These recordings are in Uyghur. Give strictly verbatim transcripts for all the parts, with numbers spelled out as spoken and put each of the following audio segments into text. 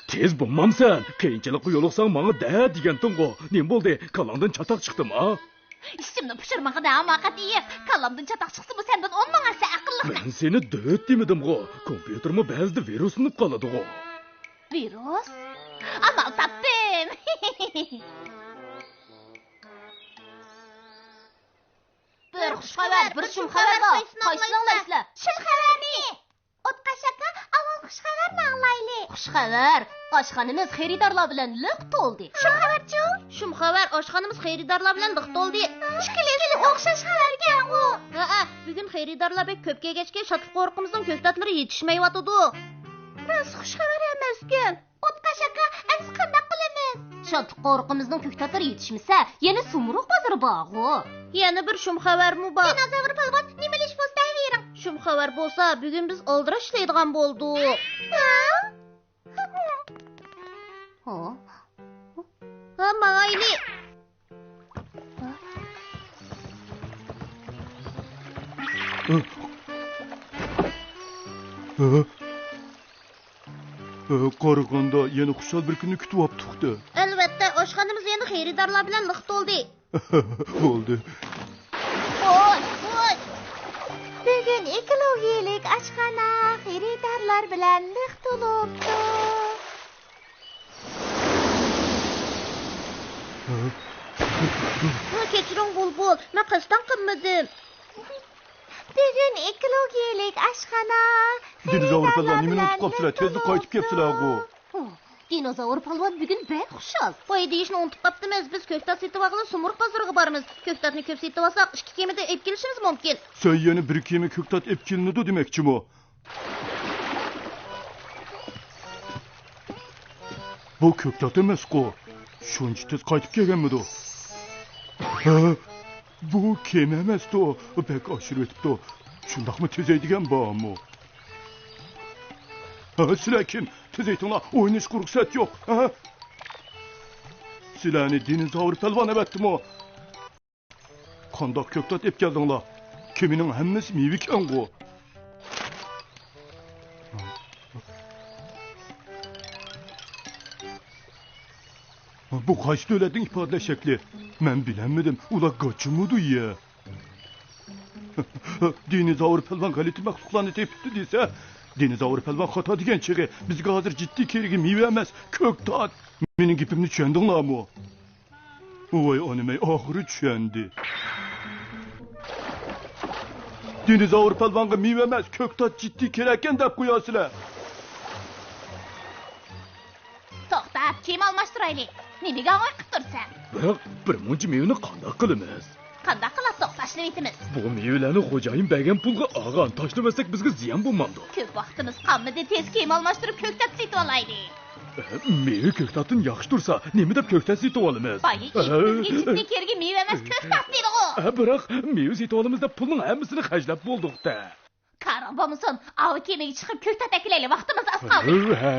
تېز بولمامسەن؟ قىيىنچىلىققا يولۇقساڭ ماڭا دە دېگەنتىڭغۇ. نېمە بولدى؟ كاللاڭدىن چاتاق چىقتىما؟ ئىچىمنى پۇشۇرمىغىن ھاماقەت يېيىق. كاللامدىن چاتاق چىقسىمۇ سەندىن ئون مىڭ ھەسسە ئەقىللىق. مەن سېنى دۆت دېمىدىمغۇ؟ كومپيۇتېرمۇ بەزىدە ۋىرۇسلىنىپ قالىدىغۇ. ۋىرۇس؟ ئامال تاپتىم. بىر خۇش خەۋەر، بىر شۇم خەۋەر بار. قايسىنى ئاڭلايسىلەر؟ شۇم خەۋەرنى. ئوتقاش ئاكا، ئاۋۋال خۇش خەۋەرنى ئاڭلايلى. خۇش خەۋەر، ئاشخانىمىز خېرىدارلار بىلەن لىق تولدى. شۇم خەۋەرچۇ؟ شۇم خەۋەر، ئاشخانىمىز خېرىدارلار بىلەن لىق تولدى. ئىككىلىسى ئوخشاش خەۋەركەنغۇ. ھەئە، بۈگۈن خېرىدارلار بەك كۆپ كەلگەچكە، شادلىق-قورقۇمىزنىڭ كۆكتاتلىرى يېتىشمەيۋاتىدۇ. راست خۇش خەۋەر ئەمەسكەن. ئوتقاش ئاكا، ئەمسە قانداق قىلىمىز؟ شادلىق-قورقۇمىزنىڭ كۆكتاتلىرى يېتىشمىسە، يەنە سۇمرۇغ بازىرى بارغۇ. يەنە بىر شۇم خەۋەرمۇ بار. دىنوزاۋر پالۋان، نېمە ئىش بولسا دەۋېرىڭ. شۇم خەۋەر بولسا، بۈگۈن بىز ئالدىراش ئىشلەيدىغان بولدۇق. ھە؟ ھە؟ ھە، ماڭايلى. قارىغاندا يەنە خۇشال بىر كۈننى كۈتۈۋاپتۇق-دە. ئەلۋەتتە، ئاشخانىمىز يەنە خېرىدارلار بىلەن لىق تولدى. بولدى. ۋوي، ۋوي. بۈگۈن ئېكولوگىيەلىك ئاشخانا خېرىدارلار بىلەن لىق تولۇپتۇ. ھە؟ ھە، كەچۈرۈڭ، بۇلبۇل، مەن قەستەن قىلمىدىم. بۈگۈن ئېكولوگىيەلىك ئاشخانا دىنوزاۋر پالۋان، نېمىنى ئۇنتۇپ قاپسىلەر؟ تېزلا قايتىپ كەپسىلەرغۇ. ھە، دىنوزاۋر پالۋان بۈگۈن بەك خۇشال. ۋاي دېيىشنى ئۇنتۇپ قاپتىمىز، بىز كۆكتات سېتىۋالغىلى سۇمرۇغ بازىرىغا بارىمىز. كۆكتاتنى كۆپ سېتىۋالساق، ئىككى كېمىدە ئېلىپ كېلىشىمىز مۇمكىن. سەن يەنە بىر كېمە كۆكتات ئېلىپ كېلىنىدۇ دېمەكچىمۇ؟ بۇ كۆكتات ئەمەسقۇ؟ شۇنچە تېز قايتىپ كەلگەنمىدۇ؟ ھە؟ بۇ كېمە ئەمەستۇ؟ بەك ئاشۇرۇۋېتىپتۇ. شۇنداقمۇ تېزەيدىگەن بارمۇ؟ ھە، سىلەر كىم؟ تېزەيتىڭلار، ئويناشقا رۇخسەت يوق. ھە؟ سىلەرنى دىنوزاۋر پەلۋان ئەۋەتتىمۇ؟ قانداق كۆكتات ئېلىپ كەلدىڭلار؟ كېمىنىڭ ھەممىسى مېۋىكەنغۇ. بۇ قايسى دۆلەتنىڭ ئىپادىلەش شەكلى؟ مەن بىلەلمىدىم. ئۇلار گاچىمىدۇ يە؟ دىنوزاۋر پەلۋان غەلىتە مەخلۇقلارنى تېپىپتۇ دېسە، دىنوزاۋر پەلۋان خاتا دېگەن چېغى بىزگە ھازىر جىددىي كېرىكى مېۋە ئەمەس، كۆكتات. مېنىڭ گېپىمنى چۈشەندىڭلارمۇ؟ ۋاي ئانىمەي، ئاخىرى چۈشەندى. دىنوزاۋر پالۋانغا مېۋە ئەمەس، كۆكتات جىددىي كېرەككەن دەپ قوياسىلەر. توختا، كىيىم ئالماشتۇرايلى. نېمىگە ئاڭۋاي قىپ تۇرسەن؟ بىراق، بىر مۇنچە مېۋىنى قانداق قىلىمىز؟ قانداق قىلاتتۇق، تاشلىۋېتىمىز. بۇ مېۋىلەرنى خوجايىن بەرگەن پۇلغا ئالغان، تاشلىۋەتسەك بىزگە زىيان بولمامدۇ؟ كۆپ ۋاقتىمىز قالمىدى، تېز كىيىم ئالماشتۇرۇپ كۆكتات سېتىۋالايلى. مېۋە كۆكتاتتىن ياخشى تۇرسا، نېمە دەپ كۆكتات سېتىۋالىمىز؟ بايا ئېيتتىم، ئىچىدە كىرگەن مېۋە ئەمەس، كۆكتات دېدىغۇ. بىراق، مېۋە سېتىۋالىمىز دەپ پۇلنىڭ ھەممىسىنى خەجلەپ بولدۇق-دە. كارىڭ بولمىسۇن، ئاۋۇ كېمىگە چىقىپ كۆكتات ئەكېلەيلى، ۋاقتىمىز ئاز قالدى. ھە.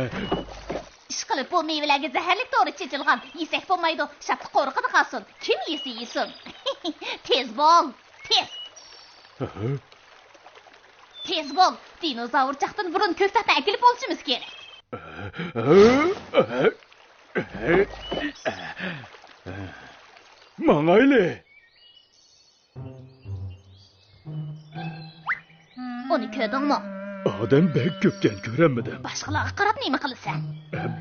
ئىشقىلىپ، بۇ مېۋىلەرگە زەھەرلىك دورا چېچىلغان، يېسەك بولمايدۇ، شادلىق قورقىدى قالسۇن. كىم يېسە يېسۇن. تېز بول، تېز. ھە. تېز بول، دىنوزاۋرچاقتىن بۇرۇن كۆكتاتنى ئەكېلىپ بولۇشىمىز كېرەك. ماڭايلى. ئۇنى كۆردۈڭمۇ؟ ئادەم بەك كۆپكەن، كۆرەلمىدىم. باشقىلارغا قاراپ نېمە قىلىسەن؟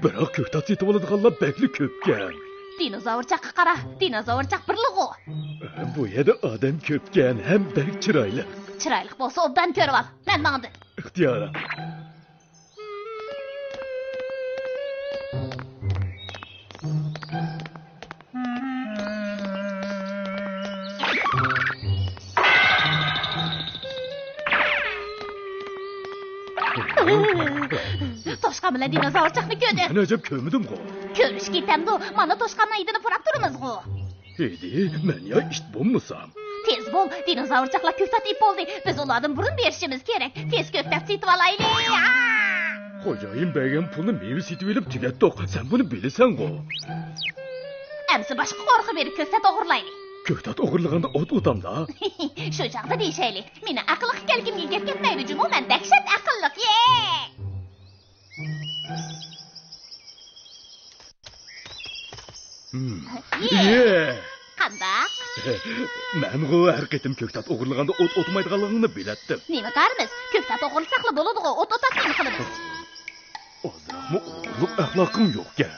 بىراق كۆكتات سېتىۋالىدىغانلار بەكلا كۆپكەن. دىنوزاۋرچاققا قارا، دىنوزاۋرچاق بىرلىغۇ. بۇ يەردە ئادەم كۆپكەن ھەم بەك چىرايلىق. چىرايلىق بولسا ئوبدان كۆرۈۋال. مەن ماڭدىم. ئىختىيارەن. توشقان بىلەن دىنوزاۋرچاقنى كۆردۈم. مەن ئەجەب كۆرمىدىمغۇ. كۆرۈش كېتەمدۇ؟ مانا توشقاننىڭ ھىدىنى پۇراپ تۇرىمىزغۇ. ھېدى، مەن يا ئىت بولمىسام. تېز بول، دىنوزاۋرچاقلار كۆكتات ئېلىپ بولدى. بىز ئۇلاردىن بۇرۇن بېرىشىمىز كېرەك. تېز كۆكتات سېتىۋالايلى. ئا! خوجايىن بەرگەن پۇلنى مېۋە سېتىۋېلىپ تۈگەتتۇق. سەن بۇنى بىلىسەنغۇ؟ ئەمسە باشقا قورۇققا بېرىپ كۆكتات ئوغرىلايلى. كۆكتات ئوغرىلىغاندا ئوت ئۇتامدا؟ شۇ چاغدا دېيىشەيلى. مېنىڭ ئەقىللىق ئىكەنلىكىمگە گەپ كەتمەيدۇ جۇمۇ، مەن دەھشەت ئەقىللىق. يې! يې. يې. قانداق؟ مەنغۇ ھەر قېتىم كۆكتات ئوغرىلىغاندا ئوت ئوتمايدىغانلىقىڭنى بىلەتتىم. نېمە كارىمىز؟ كۆكتات ئوغرىلىساقلا بولىدىغۇ، ئوت ئوتاپ نېمە قىلىمىز؟ ئازراقمۇ ئوغرىلىق ئەخلاقىڭ يوقكەن.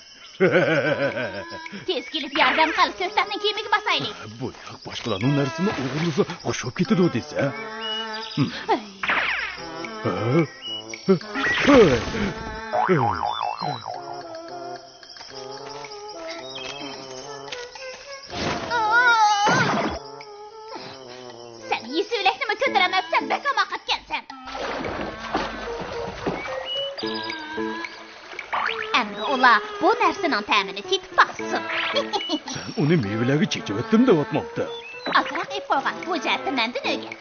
تېز كېلىپ ياردەم قىل، كۆكتاتنى كېمىگە باسايلى. بۇ ياق باشقىلارنىڭ نەرسىسىنى ئوغرىلىسا خۇش بولۇپ كېتىدۇ دېسە. ھەي. ھە؟ سەن يېسىۋىلەكنىمۇ كۆتۈرەلمەپسەن، بەك ھاماقەتكەنسەن. ئەمدى ئۇلار بۇ نەرسىنىڭ تەمىنى تېتىپ باقسۇن. سەن ئۇنى مېۋىلەرگە چېچىۋەتتىم دەۋاتمامتىڭ؟ ئازراق ئېلىپ قويغان، بۇ جەھەتتە مەندىن ئۆگەن.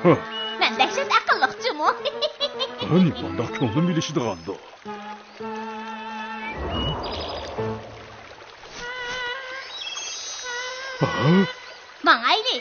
ھە. مەن دەھشەت ئەقىللىق جۇمۇ. ھە، نېمانداق كۆڭلۈم ئېلىشىدىغاندۇ؟ ھە؟ ماڭايلى.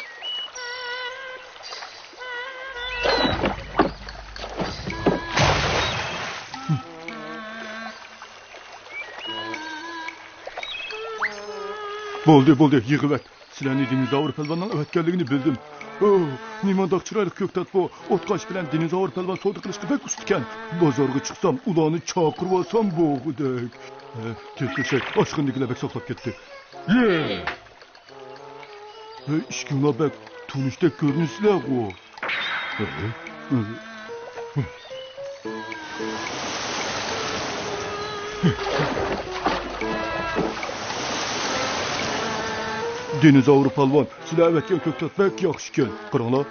بولدى، بولدى، يىغىۋەت. سىلەرنى دىنوزاۋر پەلۋاننىڭ ئەۋەتكەنلىكىنى بىلدىم. ئوھ، نېمانداق چىرايلىق كۆكتات بۇ. ئوتقاش بىلەن دىنوزاۋر پەلۋان سودا قىلىشقا بەك ئۇستىكەن. بازارغا چىقسام، ئۇلارنى چاقىرىۋالسام بولغۇدەك. ھە، تېز تۆشەك، ئاشخانىدىكىلەر بەك ساقلاپ كەتتى. يې! ھە، ئىككىڭلار بەك تونۇشتەك كۆرۈنىسىلەرغۇ. دىنوزاۋر پالۋان، سىلەر ئەۋەتكەن كۆكتات بەك ياخشىكەن. قاراڭلار.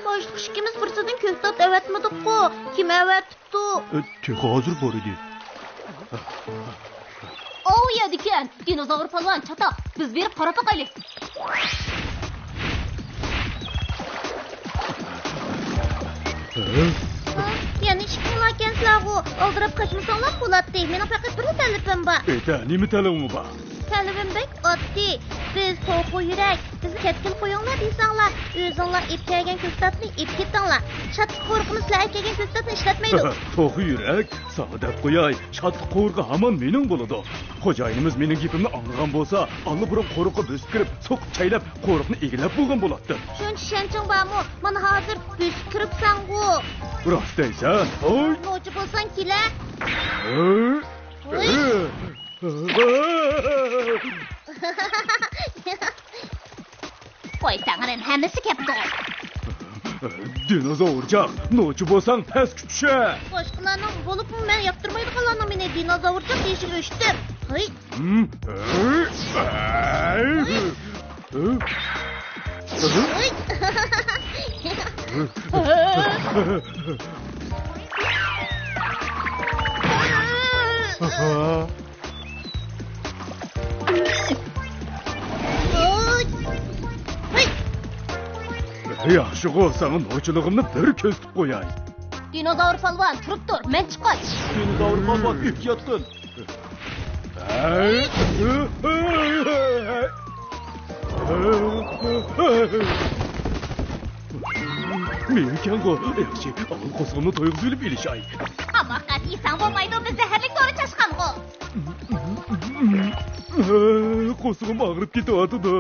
باشلىق ئىككىمىز بىرسىدىن كۆكتات ئەۋەتمىدۇققۇ. كىم ئەۋەتىپتۇ؟ ئە، تېخى ھازىر بار ئىدى. ئاۋۇ يەردىكەن، دىنوزاۋر پالۋان، چاتاق، بىز بېرىپ قاراپ باقايلى. ھە؟ ھە؟ يەنە ئىككىڭلاركەنسىلەرغۇ، ئالدىراپ قاچمىساڭلار بولاتتى. مېنىڭ پەقەت بىرلا تەلىپىم بار. ئېيتە، نېمە تەلىپىڭ بار؟ تەلىپىم بەك ئاددىي. بىز توخۇ يۈرەك، بىزنى كەتكىلى قويۇڭلار دېسەڭلار، ئۆزۈڭلار ئېلىپ كەلگەن كۆكتاتنى ئېلىپ كېتىڭلار. شادلىق قورۇقىمىز سىلەر ئەكەلگەن كۆكتاتنى ئىشلەتمەيدۇ. توخۇ يۈرەك، ساڭا دەپ قوياي، شادلىق قورۇقى ھامان مېنىڭ بولىدۇ. خوجايىنىمىز مېنىڭ گېپىمنى ئاڭلىغان بولسا، ئاللىبۇرۇن قورۇققا بۆسۈپ كىرىپ، سوقۇپ چەيلەپ، قورۇقنى ئىگىلەپ بولغان بولاتتى. شۇنچە ئىشەنچىڭ بارمۇ؟ مانا ھازىر بۆسۈپ كىرىپسەنغۇ. راست دەيسەن. ھوي. نوچى بولساڭ كېلە. ھوي. ھوي. قويساڭلار ھەممىسى كەپتۇ. دىنوزاۋرجاق، نوچى بولساڭ پەسكە چۈشە. باشقىلارنىڭ، بولۇپمۇ مەن ياقتۇرمايدىغانلارنىڭ مېنى دىنوزاۋرجاق دېيىشىگە ئۆچتۈم. ھەي. ھەي. ھەي. ياخشىغۇ، ساڭا نوچىلىقىمنى بىر كۆرسىتىپ قوياي. دىنوزاۋر پالۋان، تۇرۇپ تۇر، مەن چىققاچ. دىنوزاۋر پالۋان، ئېھتىيات قىل. مېۋىكەنغۇ، ياخشى، ئاۋۋال قورسىقىمنى تويغۇزۇۋېلىپ ئېلىشاي. ھاماقەت، يېسەڭ بولمايدۇ، بىز زەھەرلىك دورا چاچقانغۇ. قورسىقىم ئاغرىپ كېتىۋاتىدۇ.